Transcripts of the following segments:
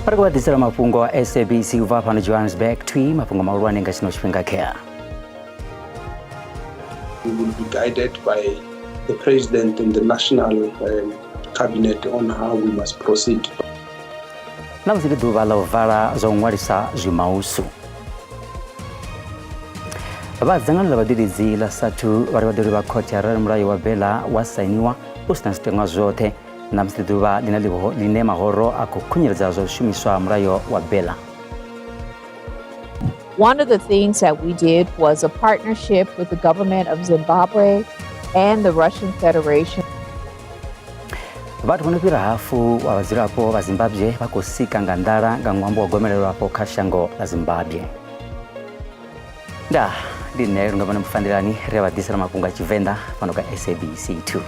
Ri khou vha ḓisela mafhungo a SABC u bva fhano Johannesburg thwi mafhungo mahulwane nga tshino tshifhinga khea. We will be guided by the president and the national cabinet on how we must proceed. Ṋamusi ndi ḓuvha ḽa u vala zwa u ṅwalisa zwimausu. Vha dzangano ḽa vhadededzi ḽa SADTU vha ri vha ḓo livha khothe arali mulayo wa BELA wa sainiwa u si na zwiteṅwa zwoṱhe. Ṋamusi ndi ḓuvha ḽine ḽine mahoro a khou khunyeledza zwa u shumiswa mulayo wa BELA. One of the things that we did was a partnership with the government of Zimbabwe and the Russian Federation. Vhathu vho no fhira hafu wa vhadzulapo vha Zimbabwe vha khou sika nga nḓala nga ṅwambo wa gomelelo afho kha shango ḽa Zimbabwe. Nda ndi nṋe Lungavhone Mufandelani ri a vha ḓisela mafhungo a Tshivenḓa fhano kha SABC 2.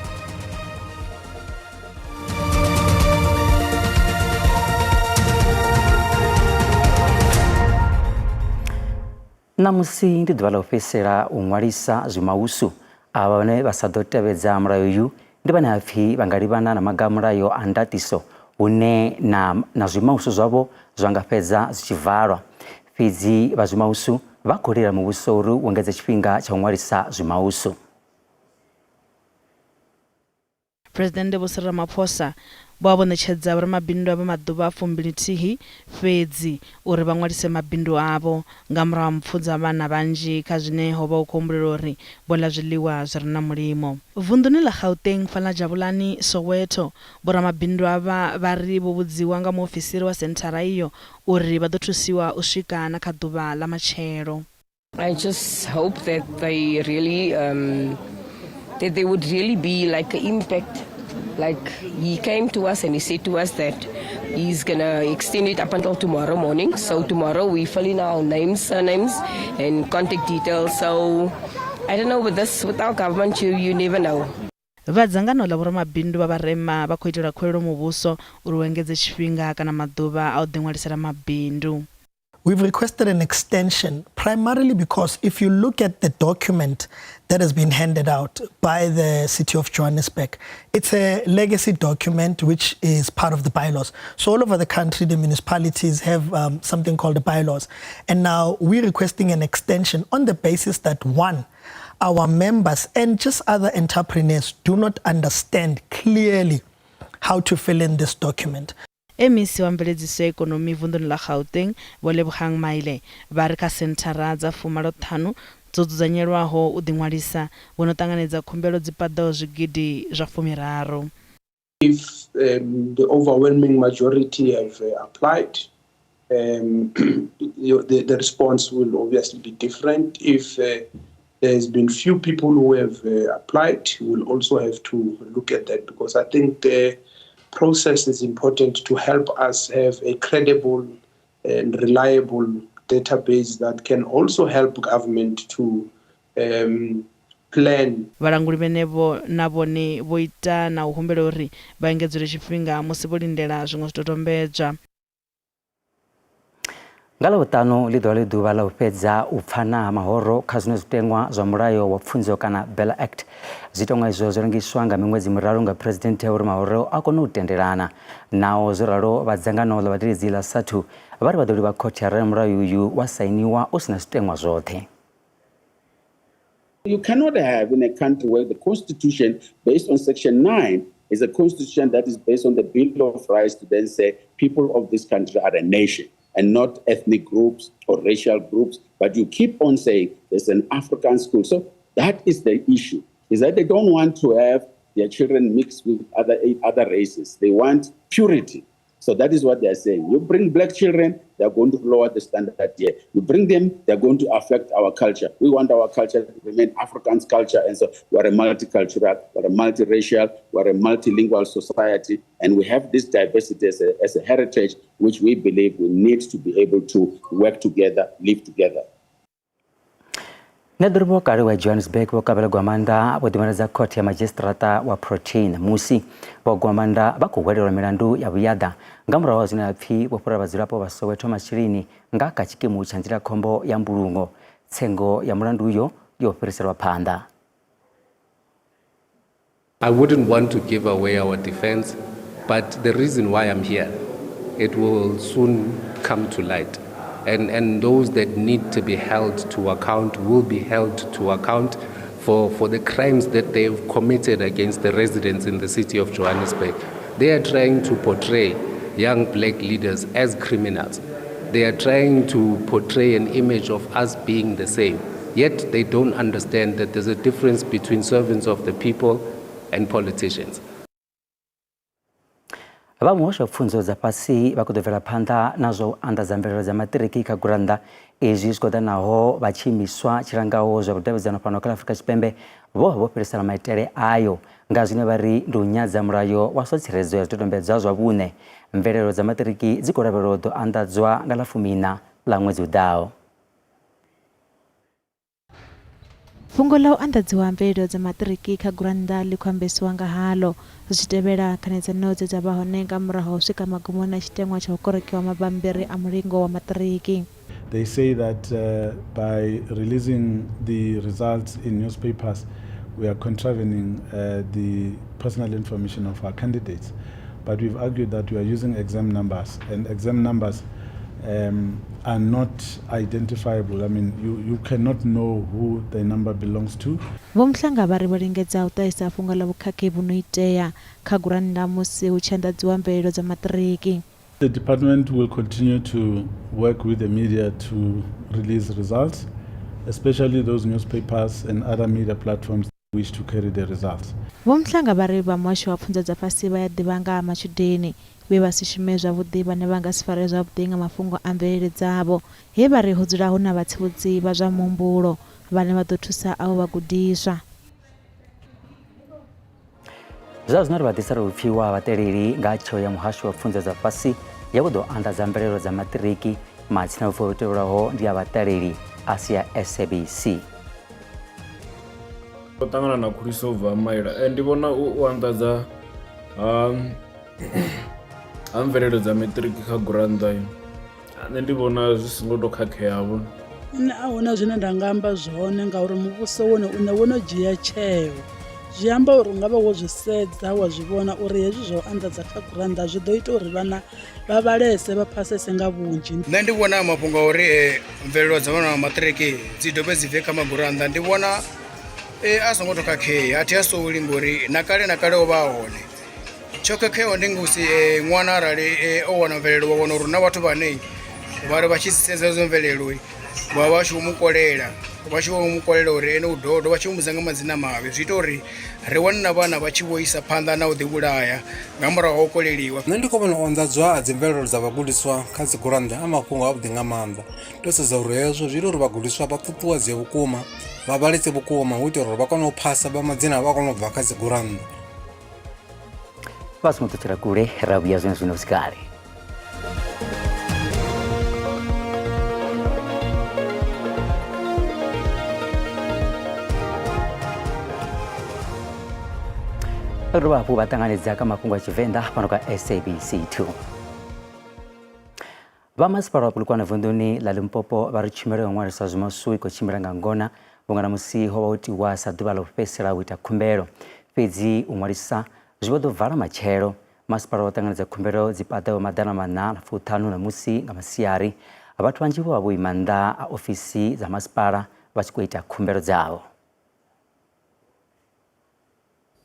Ṋamusi ndi ḓuvha ḽa u fhedzisela u ṅwalisa zwimausu. Avha vhane vha sa ḓo tevhedza mulayo uyu ndi vhane ha pfi vha nga livhana na maga a mulayo a ndaṱiso hune na, na zwimausu zwavho zwa nga fhedza zwi tshi valwa. Fhedzi vha zwimausu vha khou lila muvhuso uri u engedze tshifhinga tsha u ṅwalisa zwimausu. Phresidennde Vho Cyril Ramaphosa vho vha vho ṋetshedza vhoramabindu avha maḓuvha a fumbili-nthihi fhedzi uri vha ṅwalise mabindu avho nga murahu ha mpfu dza vhana vhanzhi kha zwine ho vha hu khou humbulelwa uri vho ḽa zwiḽiwa zwi re na mulimo. Vunḓuni ḽa Gauteng fhaḽa Jabulani, Soweto, vhoramabindu avha vha ri vho vhudziwa nga muofisiri wa senthara iyo uri vha ḓo thusiwa u swika na kha ḓuvha ḽa matshelo. I just hope that they really, that there would really be like an impact. Like he came to us and he said to us that he's gonna extend it up until tomorrow morning. So tomorrow we fill in our names, surnames, and contact details. So I don't know, with this, with our government, you never know. Vha dzangano ḽa vhoramabindu vha vharema vha khou itela khuwelelo muvhuso uri u engedze tshifhinga kana maḓuvha a u ḓiṅwalisela mabindu. We've requested an extension primarily because if you look at the document that has been handed out by the City of Johannesburg, it's a legacy document which is part of the bylaws. So all over the country, the municipalities have something called the bylaws. And now we're requesting an extension on the basis that, one, our members and just other entrepreneurs do not understand clearly how to fill in this document. MEC wa mveledziso ya ikonomi vunḓuni ḽa Gauteng Vho Lebogang Maile vha ri kha senthara dza fumalo ṱhanu dzo dzudzanyelwaho u ḓiṅwalisa, vho no ṱanganedza khumbelo dzi paḓaho zwigidi zwa fumiraru. If the overwhelming majority have applied, the response will obviously be different. If there's been few people who have applied, we'll also have to look at that, because I think the process is important to help us have a credible and reliable database that can also help government to plan. Vhalanguli vhenevho na vhone vho ita na u humbela uri vha engedzelwe tshifhinga musi vho lindela zwiṅwe zwidodombedzwa. Nga Ḽavhuṱanu ḽi ḓovha ḽi ḓuvha ḽa u fhedza u pfana ha mahoro kha zwiṅwe zwiteṅwa zwa mulayo wa pfunzo kana BELA Act. Zwiteṅwa izwo zwo rengiswa nga miṅwedzi miraru nga Phresidennde uri mahoro a kone u tendelana. Naho zwo ralo, vha dzangano ḽa vhadededzi ḽa SADTU vha ri vha ḓo livha khothe arali mulayo uyu wa sainiwa u si na zwiteṅwa zwoṱhe. You cannot have in a country where the constitution based on section 9 is a constitution that is based on the Bill of Rights to then say people of this country are a nation and not ethnic groups or racial groups, but you keep on saying there's an African school. So that is the issue, is that they don't want to have their children mixed with other races. They want purity. So that is what they are saying. You bring black children, they are going to lower the standard here. You bring them, they are going to affect our culture. We want our culture to remain Afrikaans culture. And so we are a multicultural, we are a multiracial, we are a multilingual society. And we have this diversity as a heritage, which we believe we need to be able to work together, live together. Ṋeḓorobo kale wa Johannesburg Vho Kabelo Gwamanda vho ḓiṅwaledza khothe ya madzhisiṱiraṱa wa Protein musi Vho Gwamanda vha khou hwelelwa milandu ya vhuyaḓa nga murahu ha zwine ha pfi vho fhura vhadzulapo vha Soweto masheleni nga kha tshikimu tsha nzilakhombo ya mbulungo. Tsengo ya mulandu uyo yo fhiriselwa phanḓa. I wouldn't want to give away our defense, but the reason why I'm here It will soon come to light. And those that need to be held to account will be held to account for the crimes that they've committed against the residents in the city of Johannesburg. They are trying to portray young black leaders as criminals. They are trying to portray an image of us being the same. Yet they don't understand that there's a difference between servants of the people and politicians. Vha muhasho wa pfunzo dza fhasi vha khou ḓo bvela phanḓa na zwa u anḓadza mvelelo dza maṱiriki kha gurannḓa. Izwi zwi khou ḓa naho vha tshiimiswa tshi langaho zwa vhudavhidzano fhano kha ḽa Afrika Tshipembe vho vha vho fhirisela maitele ayo nga zwine vha ri ndi u nyadza mulayo wa zwa tsireledzo ya zwidodombedzwa zwa vhuṋe. Mvelelo dza maṱiriki dzi khou lavhelelwa u ḓo anḓadzwa nga ḽa 14 ḽa ṅwedzi u ḓaho. Fhungo ḽa u anḓadziwa mvelelo dza maṱiriki kha gurannḓa ḽi khou ambesiwa nga halo zwi tshi tevhela khanedzano dze dza vha hone nga murahu ha u swika magumoni a tshiteṅwa tsha u korekiwa mabammbiri a mulingo wa maṱiriki. They say that by releasing the results in newspapers, we are contravening the personal information of our candidates. But we've argued that we are using exam numbers, and exam numbers are not identifiable. I mean, you cannot know who the number belongs to. Vho Mhlanga vha ri vho lingedza u ṱahisa fhungo ḽa vhukhakhi vhu no itea kha gurannḓa musi hu tshi anḓadziwa mvelelo dza maṱiriki. The department will continue to work with the media to release results, especially those newspapers and other media platforms wish to carry the results. Vho Mhlanga vha ri vha muhasho wa pfunzo dza fhasi vha ya ḓivha nga ha matshudeni vhe vha si shume zwavhuḓi vhane vha nga si fare zwavhuḓi nga mafhungo a mvelele dzavho, he vha ri hu dzula hu na vhatsivhudzi vha zwa muhumbulo vhane vha ḓo thusa avho vhagudiswa. Zwa zwino ri vha ḓisela u pfiwa vhaṱeleli nga tsheo ya muhasho wa pfunzo dza fhasi ya vho ḓo anḓadza mvelelo dza maṱiriki. Matsina vhupfo tevhelaho ndi ya vhaṱaleli a si ya SABC. O ṱangana na khuliso ubva maila. Ndi vhona u anḓadza ha mvelelo dza maṱiriki kha gurannḓa nṋe ndi vhona zwi songo to khakheavho. Nṋe a huna zwine nda nga amba zwone ngauri muvhuso wone une wo no dzhia tsheo. Zwi amba uri ungavha wo zwi sedza wa zwi vhona uri hezwi zwa u anḓadza kha gurannḓa zwi ḓo ita uri vhana vha vhalese vha phasese nga vhunzhi. Nṋe ndi vhona mafhungo a uri mvelelo dza vhana vha maṱiriki dzi dovhe dzi bve kha magurannḓa ndi vhona a songo to khakhea, a thi a soli ngori na kale na kale o vha hone. Tsho khakheaho ndi ngosi ṅwana arali o wana mvelelo wa wana uri na vhathu vhane vha ri vha tshi sedza idzo mvelelo vha vha tshi mu kolela, vha tshi vho mu kolela uri ene u dodo, vha tshi muvhudza nga madzina mavhi. Zwi ita uri ri wane na vhana vha tshi vho isa phanḓa na u ḓivhulaya nga murahu ha u koleliwa. Nṋe ndi khou vhona u anḓadzwa ha dzimvelelo dza vhagudiswa kha dzi gurannḓa a mafhungo avhuḓi nga maanḓa. Ndo sedza uri hezwo zwi ita uri vhagudiswa vha ṱuṱuwedzee vhukuma, vha vhalese vhukuma hu itela uri vha kone u phasa vha madzina avho a kone u bva kha dzi gurannḓa. Vha songo ṱutshela kule, ra vhuya zwino zwino sikale. Ri dovha hafhu vha ṱanganedza kha mafhungo a Tshivenḓa fhano kha SABC 2. Vha masipala wa Polokwane vunḓuni ḽa Limpopo vha ri tshumelo ya u ṅwalisa zwimaswu i khou tshimbila nga ngona vhunga na musi ho vha ho tiwa sa ḓuvha ḽa u fhedzisela u ita khumbelo. Fhedzi u ṅwalisa zwi vho ḓo vala matshelo. Masipala wo ṱanganedza khumbelo dzi paḓaho 450 na musi nga masiari. Vhathu vhanzhi vho vha vho ima nnḓa a ofisi dza masipala vha tshi khou ita khumbelo dzavho.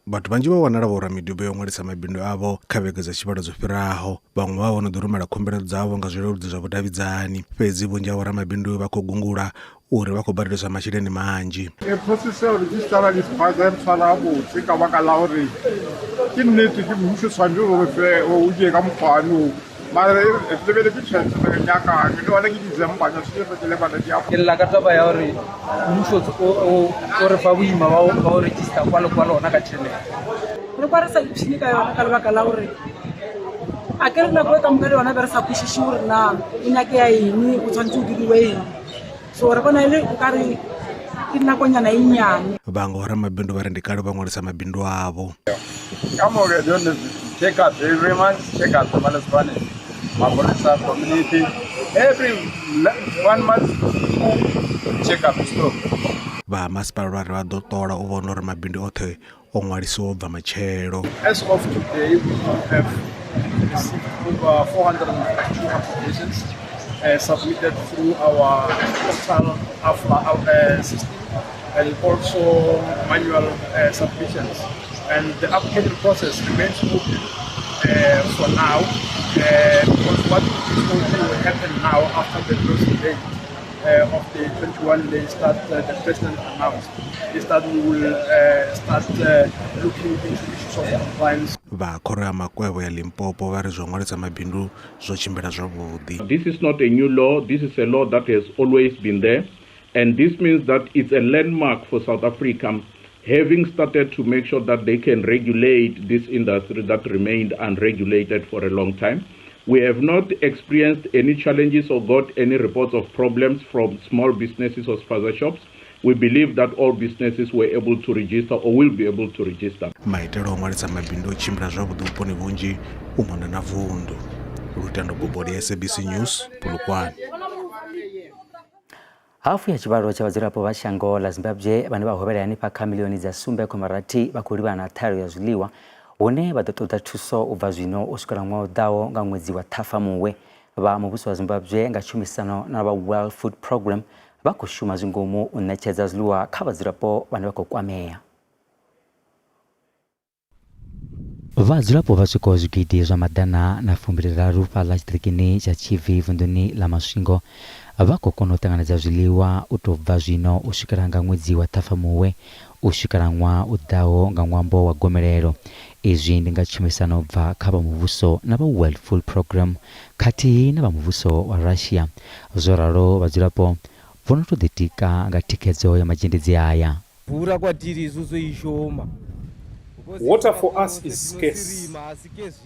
Vhathu vhanzhi vho wanala vho rwa miduba ya u ṅwalisa mabindu avho kha vhege dza tshivhalo dzo fhiraho. Vhaṅwe vha vho no ḓi rumela khumbelo dzavho nga zwileludzi zwa vhudavhidzani. Fhedzi vhunzhi ha vhoramabindu vha khou gungula uri vha khou badeliswa masheleni manzhi. Process ya u redzhisitara dispaza e tshwara gabotse ka baka la gore ke nnete ke mmušo tshwanetse gore fe o die ka mokgwano mara re lebeletse tšhelete re nyakang le gona ke December tshwanetse re le bana di ke lla ka taba ya gore mmušo o re fa boima ba o register kwa le kwa lona ka tšhelete. Re kwa re sa ipshine ka yona ka lebaka la gore a ke re nako e ka moka le yona be re sa kwešiše gore na o nyakea eng, o tshwanetse o diriwe eng. So re bona e le o ka re ke nakonyana e nnyane. Vhaṅwe vhoramabindu vha ri ndi kale vha ṅwalisa mabindu avho. Ka mo re don't check up every month, check up Mapholisa community every 1 month check up store. Vha masipala vha ri vha ḓo ṱola u vhona uri mabindu oṱhe o ṅwalisiwa u bva matshelo. As of today we have received over 452 applications submitted through our portal AFLA system and also manual submissions. And the application process remains open for now, because what is open will happen now after the closing date of the 21 days that the president announced is that we will start looking into issues of compliance. Vha khoro ya makwevho ya Limpopo vha ri zwo ṅwalisa mabindu zwo tshimbila zwavhuḓi. This is not a new law. This is a law that has always been there. And this means that it's a landmark for South Africa, having started to make sure that they can regulate this industry that remained unregulated for a long time. We have not experienced any challenges or got any reports of problems from small businesses or spaza shops. We believe that all businesses were able to register or will be able to register. Maitele a u ṅwalisa mabindu o tshimbila zwavhuḓi vhuponi vhunzhi u mona na vundu. Lutendo Bobodi, SABC News, Polokwane. Hafu ya tshivhalo tsha vhadzulapo vha shango ḽa Zimbabwe vhane vha hovhela hanefha kha milioni dza 7.6 vha khou livhana na ṱhahelelo ya zwiḽiwa hune vha ḓo ṱoḓa thuso u bva zwino u swikela ṅwaha u ḓaho nga ṅwedzi wa Ṱhafamuhwe. Vha muvhuso wa Zimbabwe nga tshumisano na vha World Food Programme vha khou shuma zwi ngomu u ṋetshedza zwiḽiwa kha vhadzulapo vhane vha khou kwamea. Vhadzulapo vha swikaho zwigidi zwa 123 fhaḽa tshiṱirikini tsha Chivi vunḓuni ḽa Masvingo vha khou kona u ṱanganedza zwiḽiwa u tou bva zwino u swikela nga ṅwedzi wa Ṱhafamuhwe u swikela ṅwaha u ḓaho nga ṅwambo wa gomelelo. Izwi ndi nga tshumisano u bva kha vha muvhuso na vha World Food Programme khathihi na vha muvhuso wa Russia. Zwo ralo vhadzulapo vho no tou ḓitika nga thikhedzo ya mazhendedzi aya. Mvura kwatiri isusu ishoma. Water for us is scarce.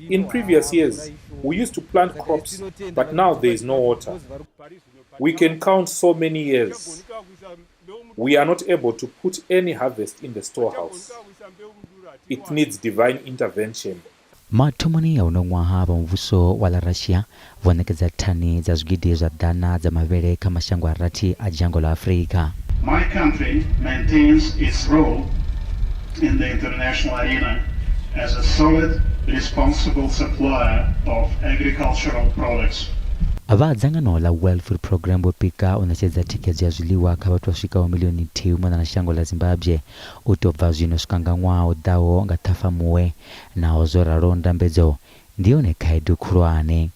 In previous years, we used to plant crops, but now there is no water. We can count so many years. We are not able to put any harvest in the storehouse. It needs divine intervention. Mathomoni a uno ṅwaha vha muvhuso wa ḽa Russia vho ṋekedza thani dza zwigidi zwa ḓana dza mavhele kha mashango a rathi a dzhango ḽa Afrika. My country maintains its role in the international arena as a solid, responsible supplier of agricultural products. Vha dzangano ḽa World Food Programme vho pika u ṋetshedza thikhedzo ya zwiḽiwa kha vhathu vha swikaho milioni nthihi u mona na shango ḽa Zimbabwe u tou bva zwino u swika nga ṅwaha u ḓaho nga Ṱhafamuhwe. Naho zwo ralo, ndambedzo ndi yone khaedu khulwane.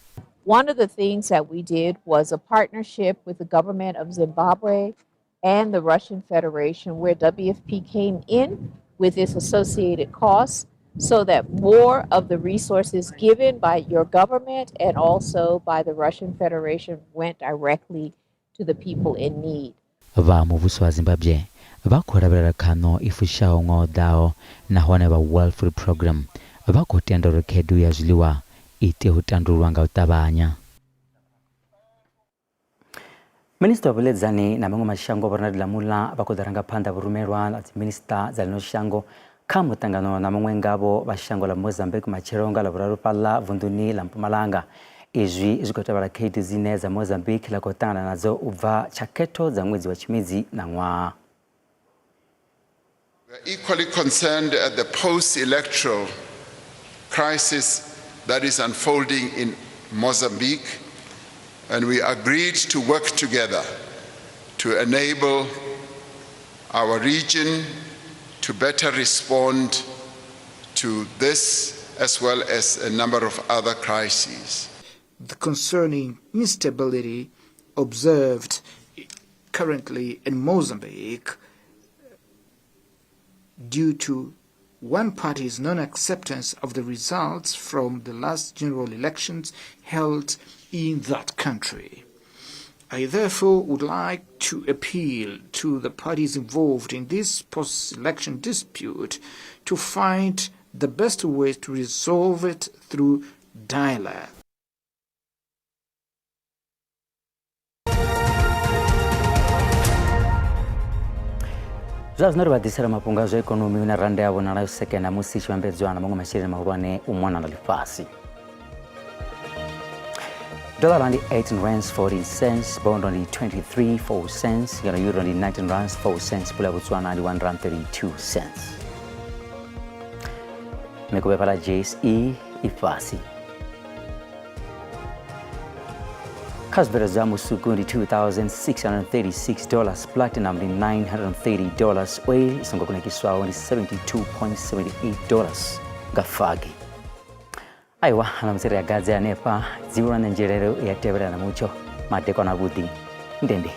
One of the things that we did was a partnership with the government of Zimbabwe and the Russian Federation, where WFP came in with its associated costs so that more of the resources given by your government and also by the Russian Federation went directly to the people in need. Vha muvhuso wa Zimbabwe vha khou lavhelela khaṋo i fushaho ṅwaha u ḓaho nahone vha World Food Programme vha khou tenda uri khaedu ya zwiḽiwa i tea u tandululwa nga u ṱavhanya. Minisiṱa wa Vhuḽedzani na maṅwe mashango Vho Ronald Lamola vha khou ḓo ranga phanḓa vhurumelwa ḽa dziminisiṱa dza ḽino shango kha muṱangano na muṅwe ngavho vha shango ḽa Mozambique matshelo nga Ḽavhuraru fhaḽa vunḓuni ḽa Mpumalanga. Izwi zwi khou tevhela khaedu dzine dza Mozambique ḽa khou ṱangana nadzo u bva tsha khetho dza ṅwedzi wa Tshimedzi ṋaṅwaha. We are equally concerned at the post-electoral crisis that is unfolding in Mozambique, and we agreed to work together to enable our region to better respond to this as well as a number of other crises. The concerning instability observed currently in Mozambique due to one party's non-acceptance of the results from the last general elections held in that country. I therefore would like to appeal to the parties involved in this post-election dispute to find the best way to resolve it through dialogue. Zwa zwino ri vha ḓisela mafhungo a zwa ikonomi hune rannda ya vhonala yo sekena musi i tshi vhambedzwa na maṅwe masheleni mahulwane u mona na ḽifhasi. Dollar ndi 18 rands 14 cents, bondo ndi 23 4 cents, ngeno euro ndi 19 rands 4 cents, pula ya Botswana ndi 1 rand 32 cents. Mikovhe fhaḽa JSE i fhasi. Kha zwibveledzwa musuku ndi $2,636 dollars, platinum ndi $930 dollars, oil i songo kunakiswaho ndi $72.78 dollars nga fagi. Aiwa, na musi ri a gadze hanefha dzivhulwa na nzhelelo ya tevhela na mutsho madekwana avhuḓi ndende.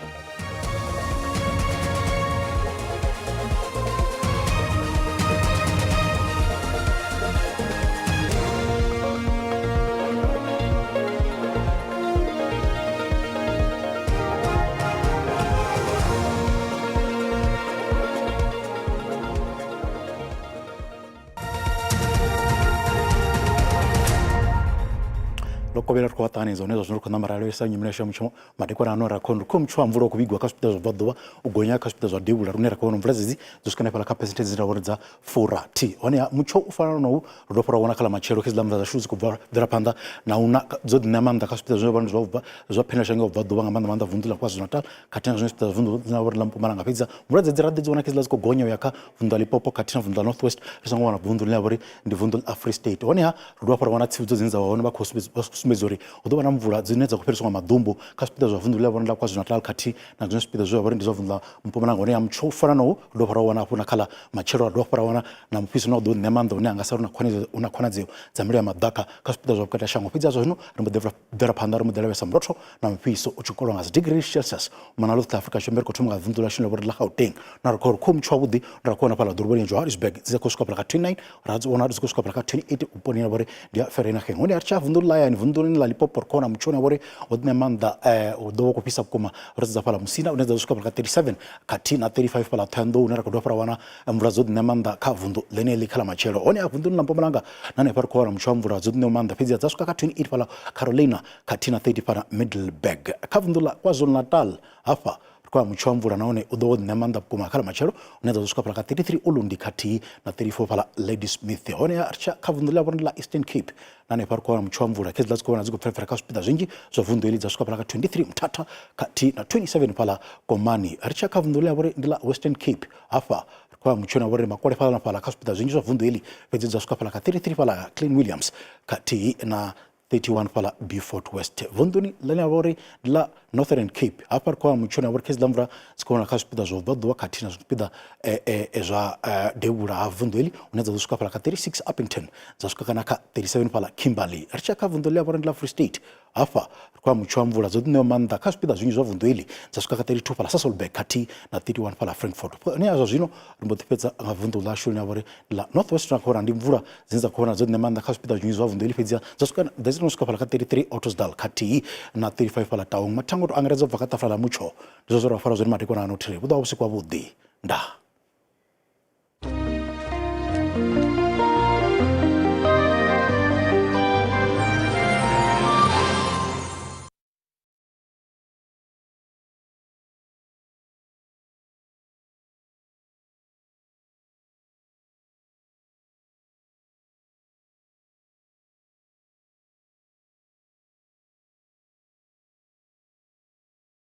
Ḽo kovhela ri khou vha ṱanganedza hone zwa zwino ri khou ṋamba ra lavhelesa nyimele yashu ya mutsho madekwana ano ra khou ri mutsho wa mvula u khou vhigiwa kha zwipiḓa zwa bvaḓuvha u gonya kha zwipiḓa zwa devhula lune ra khou vhona mvula dzedzi dzo swika hanefhaḽa kha phesenthe dzine ra vhori dza furathi honeha mutsho u fana na ri ḓo fhira wana kha ḽa matshelo khezwiḽa mvula dzashu dzi khou bva bvela phanḓa na u na dzo ḓi ṋea maanḓa kha zwipiḓa zwine vha ndi zwa ubva zwa phendela ubva ḓuvha nga maanḓa maanḓa vunḓu ḽa KwaZulu-Natal khathihi na zwiṅwe zwipiḓa zwa vunḓu ḽine ḽa vha uri ḽa Mpumalanga fhedzi mvula dzedzi ra ḓi dzi wana khezwiḽa dzi khou gonya u ya kha vunḓu ḽa Limpopo khathihi na vunḓu ḽa North West ri songo wana vunḓu ḽine ḽa vha uri ndi vunḓu ḽa Free State honeha ri dovha hafhu ra wana tsivhudzo dzine dza vha hone vha khou sumbedza uri hu ḓo vha na mvula dzine dza khou fhiriswa nga maḓumbu kha zwipiḓa zwa vunḓu ḽine ḽa vha uri ḽa KwaZulu-Natal khathihi na zwiṅwe zwipiḓa zwe zwa vha uri ndi zwa vunḓu ḽa Mpumalanga honeha mutsho u fana na u ri dovha hafhu ra wana hafhu na kha ḽa matshelo ra dovha hafhu ra wana na mufhiso une wa ḓo ṋea maanḓa une anga sala u na khonadzeo dza mililo ya maḓaka kha zwipiḓa zwa vhukati ha shango. Fhedzi zwa zwino ri mbo ḓi bvela phanḓa ri mbo ḓi lavhelesa murotho na mufhiso u tshi kolwa nga dzi degree Celsius u mona ḽoṱhe ḽa Afrika Tshipembe. Ri khou thoma nga vunḓu ḽashu ḽine ḽa vha uri ḽa Gauteng na ri khou ri khou mutsho wavhuḓi ra khou wana fhaḽa ḓoroboni ya Johannesburg dzi khou swika fhaḽa kha 29 ra dzi wana dzi khou swika fhaḽa kha 28 vhuponi ha vha uri ndi ya Vereeniging. Hone ri tshi ya vunḓuni ḽa hayani vunḓuni ḽa Limpopo ri khou wana mutsho une wa vha uri wo ḓi ṋea maanḓa u ḓo vha u khou fhisa vhukuma ro sedza fhaḽa Musina une dza ḓo swika fhaḽa kha 37 khathihi na 35 fhaḽa Thohoyandou hune ra khou dovha hafhu ra wana mvula dzo ḓi ṋea maanḓa kha vunḓu ḽeneḽi kha ḽa matshelo. Hone a vunḓuni ḽa Mpumalanga na hanefha ri khou wana mutsho wa mvula dzo ḓi ṋeaho maanḓa fhedzi dza swika kha 28 fhaḽa Carolina khathihi na 30 fhaḽa Middelburg. Kha vunḓu ḽa KwaZulu-Natal hafha ri khou wana mutsho wa mvula nahone u ḓo vha o ḓi ṋea maanḓa vhukuma kha ḽa matshelo hune dza ḓo swika fhaḽa kha 33 Ulundi khathihi na 34 fhaḽa Ladysmith. Hone ri tshi ya kha vunḓu ḽa vhone ḽa Eastern Cape na hanefha ri khou wana mutsho wa mvula khezwiḽa dzi khou vhona dzi khou pfela kha zwipiḓa zwinzhi zwa vunḓu heḽi dza swika fhaḽa kha 23 Mthatha khathihi na 27 fhaḽa Komani. Ri tshi ya kha vunḓu ḽe ya vha uri ndi ḽa Western Cape hafha ri khou ya mutsho na vhori makole fhaḽa na fhaḽa kha zwipiḓa zwinzhi zwa vunḓu heḽi fhedzi dza swika fhaḽa kha 33 fhaḽa Clean Williams khathihi na 31 fhaḽa Beaufort West. Vunḓuni ḽine ḽa vha uri ndi ḽa Northern Cape hafha ri khou wana mutsho une wa vha uri khezwiḽa mvula dzi khou vhona kha zwipiḓa zwa vhubvaḓuvha khathihi na zwipiḓa zwa devhula ha vunḓu heḽi hune dza ḓo swika fhaḽa kha 36 Upington dza swika kana kha 37 fhaḽa Kimberley. Ri tshi ya kha vunḓu ḽine ḽa vha uri ndi ḽa Free State hafha ri khou wana mutsho wa mvula dzo ḓi ṋewa maanḓa kha zwipiḓa zwinzhi zwa vunḓu heḽi dza swika kha 32 fhaḽa Sasolburg khathihi na 31 fhaḽa Frankfort. Hone zwa zwino ri mbo ḓi fhedza nga vunḓu ḽashu ḽine ḽa vha uri ndi ḽa North West ra khou wana ndi mvula dzine dza khou vhona dzo ṋea maanḓa kha zwipiḓa zwinzhi zwa vunḓu heḽi fhedzi dza swika dza no swika fhaḽa kha 33 Ottosdal khathihi na 35 fhaḽa Taung. Mathango to angaredza u bva kha ṱafula ḽa mutsho ndi zwo zwe ra fara zwone madekwana ano thiri. Vhu ḓo vha vhusiku havhuḓi. Ndaa.